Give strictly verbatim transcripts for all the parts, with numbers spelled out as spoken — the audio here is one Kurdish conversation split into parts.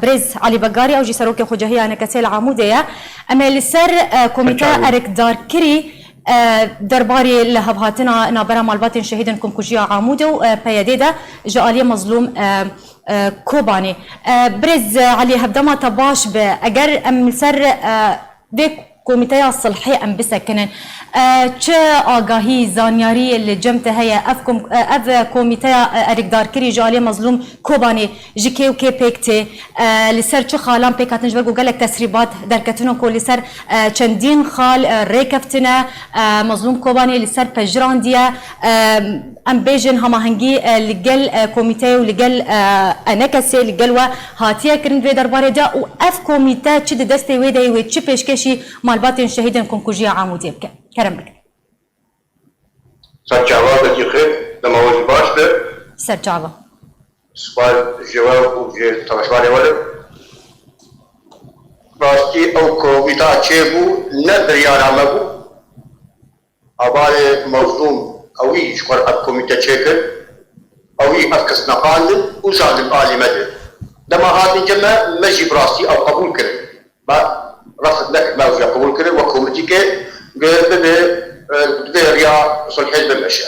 Birêz Elî Begarî, ew jî serokê xwecehiya N K S'ê li Amûdê ye. Em ê li ser, e, komîteya erikdarkirî, e, derbarê lihevhatina navbera malbatên şehîdên komkujiya Amûdê û, e, P Y D'ê de ji aliyê Mezlûm, e, e, Kobanê. E, Birêz Elî, hevdema te baş be. Eger em li ser, e, vê komîteya silhê em bisekinin, e, çi agahî, zanyarî li cem te heye? Ev kom-, e, ev komîteya, e, erikdarkirî ji aliyê Mezlûm Kobanê ji kê û kê pêk tê? E, li ser çi xalan pêk hatin? Ji ber ku gelek tesrîbat derketin û ku li ser, e, çendîn xal, e, rêkeftine, e, Mezlûm Kobanê li ser pejirandiye. E, em bêjin hemahengî, e, li gel, e, komîteyê û li gel, e, N K S'ê, li gel we hatiye kirin vê derbarê de û ev komîte çi di destê wê de ye, wê çi pêşkêşî malbatên şehîdên komkujiya Amûdê bike? Kerem bikin. Ser çava, wekî xêr, dema we jî baş be. Ser çava. Spas ji we û ji temaşevanê we re. Rastî ew komîta çêbû, ne biryara me bû. Hevalê Mezlûm ewî ji xwe re ev komîte çêkir, ewî ev kes neqandin û jandin alî me de. Dema hatin cem me, me jî bi rastî ew qebûl kirin. Me refd nekir, me ew jî qebûl kirin, wek komîtîkê, ku bibe, e, divê riya sulhê bimeşe.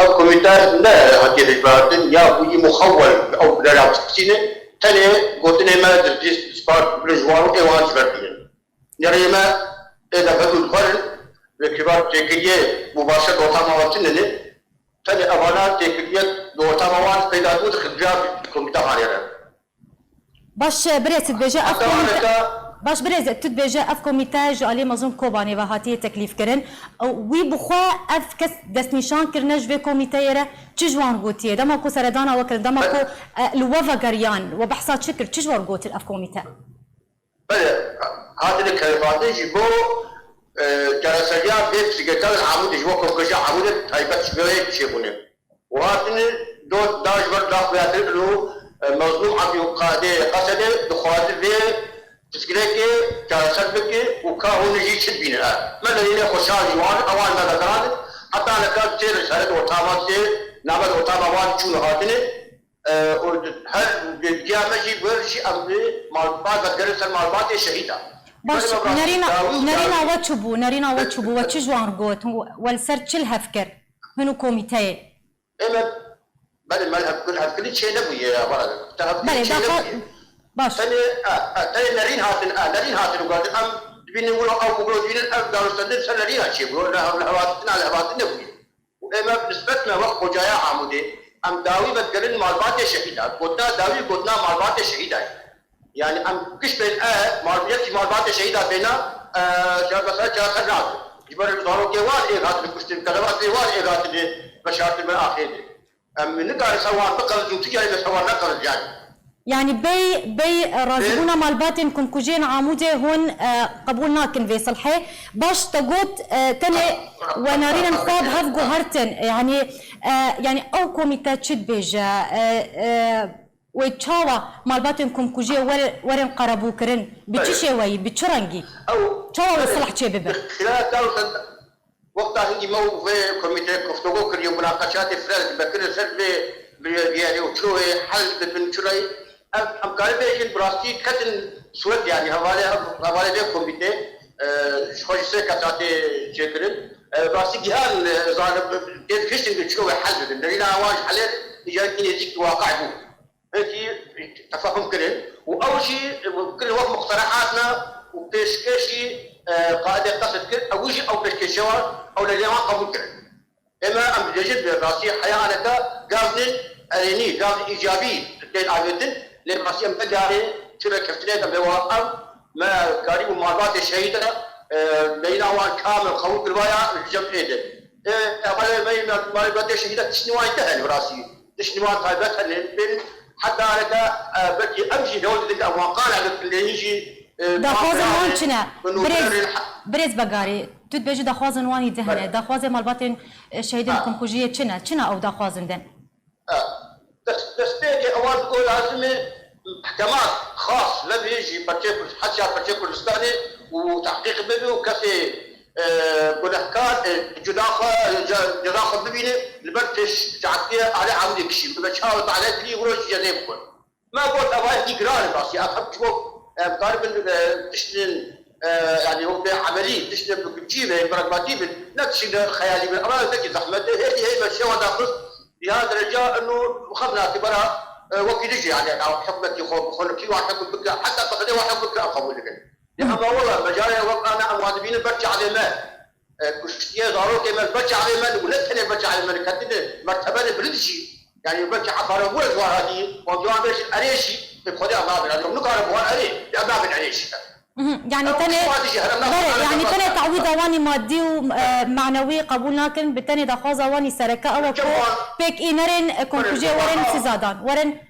Ev komîte ne hatiye hilbijartin, ya bûyî muxewwel ew bi dera biskitîne, tenê gotinê me di, di, dispar li ji wan û ê wan ji ber bînin. Nerê me ê de vedû dixwerin, wê kibar têkiliyê mubasir di ortama we tune ne. Tenê evana têkiliyek di ortama wan peyda bû, dixin riya komîte hanê re. Baş, birêz tu dibêje ev Heta komîte, aneka baş, birêz tu dibêje ev komîte ji alî Mezlûm Kobanê ve hatiye teklîfkirin. Wî bi xwe ev kes destnîşan kirine ji vê komîteyê re çi ji wan gotiye? Dema ku seredana we kirin, dema ku, e, li we vegeriyan, we behsa çi kir? Çi ji we re gotin ev komîte? Belê, hatine kelifatin ji bo, e, çareseriya vê pirsgirêka li Amûdê, ji bo komkujiya Amûdê taybet ji bo yê çêbûne. Û hatine dot da ji ber daxuyatir û, e, Mezlûm Ebdî û Qadê Qesedê dixwaze vê pirsgirêkê çareser bike û ka hûn jî çi dibînin. E, me derînê xweşan ji wan, ewan me vegerandin. Heta nika çêr ji herê di ortama çê, name di ortama wan çûne hatine. E, û her giya me jî wer jî em bi malbat vegerin ser malbatê şehîda. Baş, Belê me nerîna, rastî nerîna dawî we çi bû? Nerîna we çi bû? We çi ji wan got? We li ser çi li hev kir? Hin û komîteyê? Ê me, belê me li hev kir, hevkirin çê nebûye ya, bana. Te hevkirin Belê, çê daxwa-, nebûye. Baş. Tenê, e, e, tenê nerîn hatin, e, nerîn hatin û gotin, em dibînin wilo, ew wilo dibînin, ev danûstendin ser nerîna çê bû. Li hev-, li hevatina, li hevatin nebûye. Û ê me bi nisbet me wek xwecaya Amûdê, em dawî vedigerin malbatê şehîda. Gotina dawî gotina malbatê şehîda ye. Yani em giş bên e, mal-, yek jî malbatê şehîda bêna, e, ya mesela çareser nabe. Ji ber zarokê wan ê hatine kuştin, kelebatê wan ê hatine veşartin ber axê de. Em nikarin ser wan biqerizin, tu yani ser wan neqeriz yani. Yani bey, bey, e, razîbûna malbatên komkujiyên Amûdê hûn, e, qebûl nakin vê silhê. Baş te got, e, tenê we nerînên xwe bi hev guhertin. Yani, e, yani ew komîte çi dibêje? E, e, wê çawa malbatên komkujiyê wer-, werin qerebûkirin? Bi çi şêweyî, bi çi rengî? Ew, Çawa wê silh çê bibe? Wexta hingî me û vê komîteyê guftûgo kiriye û munaqeşatê fireh dibe kirin ser vê biyarî û çilo wê hel dibin çi rey. Ev em karin bêjin bi rastî ketin sûret, yanî hevalê, hevalê vê komîtê, e, ji xwe ji sê kesa tê çêkirin. E, bi rastî gihan, e, zalim tê dihiştin ku çilo wê hel bibin. Derîna wan ji helê îcarkî nêzîk waqe bû. Belkî tefahum kirin û ew jî kirin wek muqterehat ne û pêşkêşî, e, qaidê qesid kir, ew jî ew pêşkêşiya wan, ew lêlê wan qebûl kirin. Ême em dibêjin bi rastî heya aneke gazin erênî, gazin îcabî tên avêtin, lê rastî em nekarê çi rêkeftinê de me wa em, me karî û malbatê şehîd e, e, beyna wan kamil qebûl kiribaya li cem ê de. E, hevalê me, malbatê şehîd e, tiştî wan de hene bi rastî. Tiştî wan taybet hene, bên heta areke, e, belkî em jî hewl didin, em wan qala dikin, lê hîn jî, e, Daxwazên wan çi ne? Birêz, Birêz Begarî, tu dibêjî daxwazên wan î di hene. Belê. Daxwazê malbatên, e, şehîdên Ha. komkujiyê çi ne? Çi ne ew daxwazin din? E, dest-, destpêkê ewan ku lazim e mehkemat xas vebî jî perçê Kurd-, hesiya perçê Kurdistanê û tehqîq bibe û kesê e, gunehkar, e, cuda xwe, e, ce-, ceza xwe bibîne, li ber pêş çaxtiyê alê Amûdê kişî, bibe çawa alê dilî wiro jî cezê bixwe. Me got, ev yekî giran e rastî. Ev hemû ji bo, e, em karibin, e, tiştên, e, yanî wek bê emelî, tiştên bi cî ve, pragmatî bin, ne tiştên xeyalî bin. Ev yekî zehmet e. Hêdî hê me şewa daxist, ya dereca inu xev nake bera, e, wekî dijî, yanî, ew hikûmetî xwe, bi xwe nekî wa hikûm bike, heta bi Xwedê wa hikûm bike, ew qebûl dikin. Ya ama wela, mecalê wek ana em wan dibînin ber çavê me. E, kuştiye zarokê me, ber çavê me, û ne tenê ber çavê me, ketine mertebene bilind jî. Yanî belkî efare were ji wan hatî, wan ciwan bêjin erê jî, bi Xwedê em nabin, em nikarin bi wan erê, em nabin erê jî. Mhm, yanî Ew tenê, kuştiye jî here, em nabin, berê, em yanî nabin. Tenê tawîda wanî madî û, e, manewî qebûl nakin, bi tenê daxwaza wanî sereke ew e ku Çawan? Pêk înerên, e, komkujê Berê, werin çawan? Sizadan, werin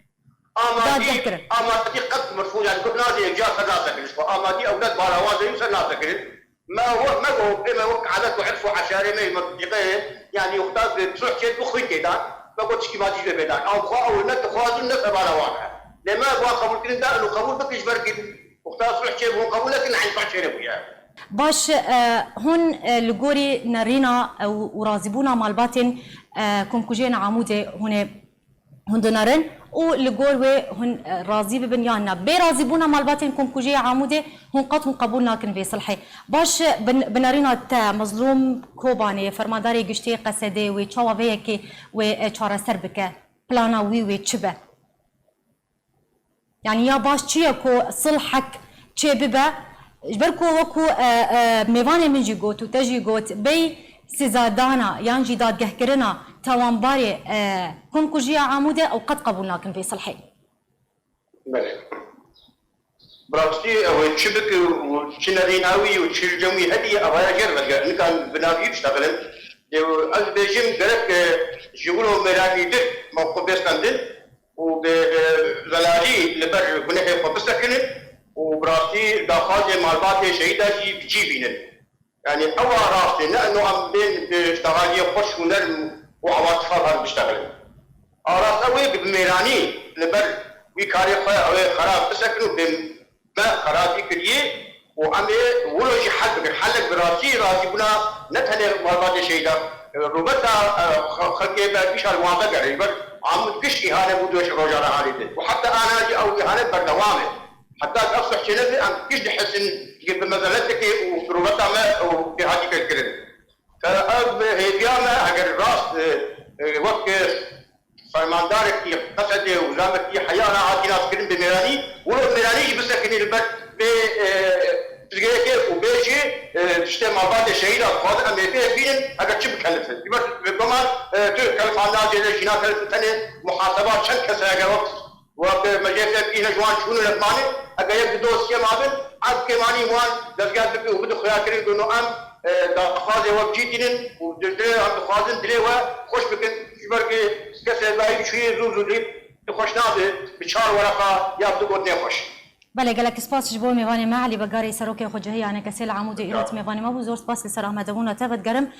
Amadî, dadgehkirin. Amadî qet mirfû, yanî guh nadê yek car ser nasekirin ji xwe. Amadî ewlet bala wan zewî ser nasekirin. Me we-, me got, ê me wek edet û irf û eşarê me yê mintîqeyê, yanî wexta bi sulh çêbû xwîn tê dan. Me got tişkî madî jî bê dan. Ew xwe ew ne dixwazin ne sebara wan e. Lê me wan qebûlkirin da, û qebûl bikin ji ber ku wexta sulh çêbû, hûn qebûl nekin, eyn sulh çênebûye. Baş, e, hûn, e, li gorî nerîna, e, û, û razîbûna malbatên, e, komkujiyên Amûdê hûn ê hûn dinerin û li gor wê hûn, e, razî bibin yan na. Bê razîbûna malbatên Komkujiyê Amûdê hûn qet hûn qebûl nakin vê silhê. Baş, e, bi, bi nerîna te, Mezlûm Kobanê, fermandarê giştî Qesedê wê çawa vê yekê wê, e, çareser bike? Plana wî wê çi be? Yanî ya baş çi ye ku silhek çê bibe? Ji ber ku wekû, e, e, mêvanê min jî got û te jî got, bêy sizadana yan jî dadgehkirina tawanbarê, e, komkujiya Amûdê ew qet qebûl nakin vê silhê. Belê. Bi rastî ew ê çi bike û çi nerîna wî û çi li cem wî hediye, ev ya jêr vedigerin. Nikan bi navî biştexilin. Lê ez dibêjim gerek, e, ji wilo mêranîtir mewqif bê stendin. û bi, e, zelalî li ber gunehê xwe bisekinin û bi rastî daxwazê malbatê şehîda jî bi cî bînin. Yanî ew a rast e, ne ino em bên bi ştehaliyê xweş û nerm û ewatifa herin biştexilin. A rast ew ê bi mêranî li ber wî karê xwe ew ê xerab bisekin û bi me xerabî kiriye û em ê wilo jî hel bikin. Helek bi rastî razîbûna ne tenê malbatê şehîdan, e, rûbeta, e, xe-, xelkê me bîşa li wan vegere. Ji ber Amûd giş îhane bû di rojane halê de. Û heta ana jî ew îhane berdewam e. Heta ev suh çênebe em giş dihesin, bi mezeleteke û bi rûbeta me û pêhatî kirin. Ev hêviya me, eger rast, e, e, wek, e, fermandarekî Qesedê û zamekî heya na hatî naskirin bi mêranî, wilo mêranî jî bisekinî li ber vê, e, pirsgirêkê û bêjî, e, tiştê malbatê şehîda dixwazin em ê pê bînin, eger çi bikelifin. Ji ber bi guman, e, tu kelif an nazêne jîna kelif tenê muhaseba çend kes e, eger wek Wek me jê fekî ne ji wan çûn û netmanî, eger yek di dosyê ma bin, ev kêmanî wan dezgeh bike û bide xuyakirin ku no em, e, daxwazê we bi cî tînin û di, di, em dixwazin dilê we xweş bikin, ji ber ku kesê dayî çûyê zû zû dî, tu xweş nabe, bi çar wereqa ya bi du got nêxweş. Belê, gelek spas ji bo mêvanê me, Elî Begarê, serokê xwecihî ya N K S li Amûdê îrot mêvanê me bû. Zor spas li ser amadebûna te, vedigerim.